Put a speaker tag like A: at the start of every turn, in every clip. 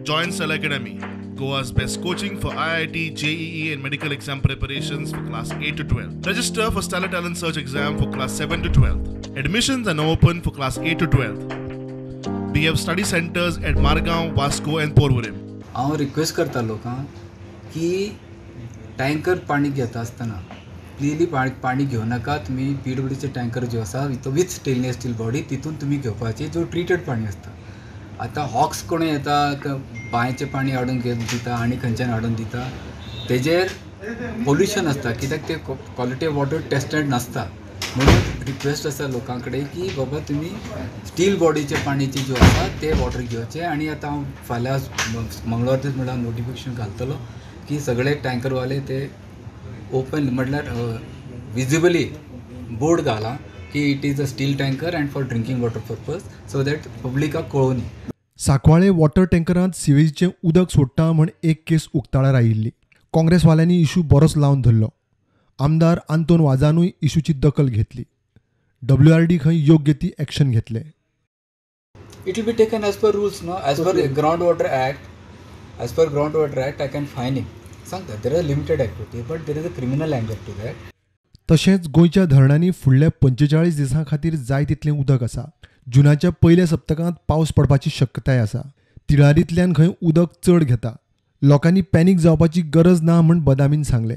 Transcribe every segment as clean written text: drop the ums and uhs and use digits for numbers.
A: Join Stellar Academy, Goa's best coaching for IIT, JEE and medical exam preparations for class 8 to 12. Register for Stellar Talent Search exam for class 7 to 12. Admissions are now open for class 8 to 12. We have study centers at Margao, Vasco and Porvorim.
B: हांव request करता लोकांक की tanker पाणी घेता आसतना clearly पाणी घेवं नाका. तुमी पीडब्ल्यूडीचे टँकर ज्यो आसा विथ स्टेनलेस स्टील बॉडी तितून तुमी घेवपाची, जो ट्रिटेड पाणी आसता. आतां हॉक्स कोण येता, बांयचें पाणी हाडून घेवन दिता आनी खंयच्यान हाडून दिता, तेजेर पोल्युशन आसता कित्याक ते क्वॉलिटी ऑफ वॉटर टेस्टेड नासता. म्हणून रिक्वेस्ट आसा लोकां कडेन की बाबा तुमी स्टील बॉडीचे पाणीचे ज्यो आसा ते वॉटर घेवचे. आनी आतां हांव फाल्यां मंगळवार दीस म्हणल्यार नोटिफिकेशन घालतलो की सगळे टँकरवाले ते ओपन म्हटल्यार विजिबली बोर्ड घाला की it is a steel tanker and for drinking water purpose, so that पब्लिकाक कळोवनी.
C: सांकवाळे वॉटर टँकरांत सिवेजीचें उदक सोडटा म्हण एक केस उक्ताडार आयिल्ली. काँग्रेसवाल्यांनी इशू बरोच लावन धरलो. आमदार आंतोन वाजानूय इशूची दखल घेतली. डब्ल्यूआरडी खंय योग्य ती एक्शन घेतले.
B: It will be taken as per rules, no, as per ground water act. As per ground water act I can fine him. सांगता there are limited activity but there is a criminal angle to that.
C: तशेंच गोंयच्या धरणांनी फुडल्या 45 दिसां खातीर जाय तितलें उदक आसा. जुनाच्या पयल्या सप्तकांत पावस पडपाची शक्यताय आसा. तिळारींतल्यान खंय उदक चड घेता. लोकांनी पॅनीक जावपाची गरज ना म्हण बदामीन सांगलें.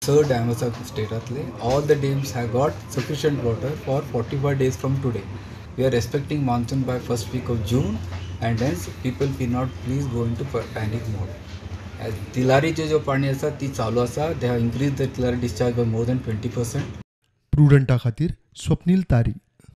B: स डॅम आसा स्टेटांतले, all the dams have got sufficient water for 45 days from today. We are expecting monsoon by first week of June and hence people be not please go into panic mode. तिलारीचे जो पाणी आसा ती चालू आसा. They have increase the Tillari discharge by more than 20%.
C: प्रुडंटा खातीर स्वप्नील तारी.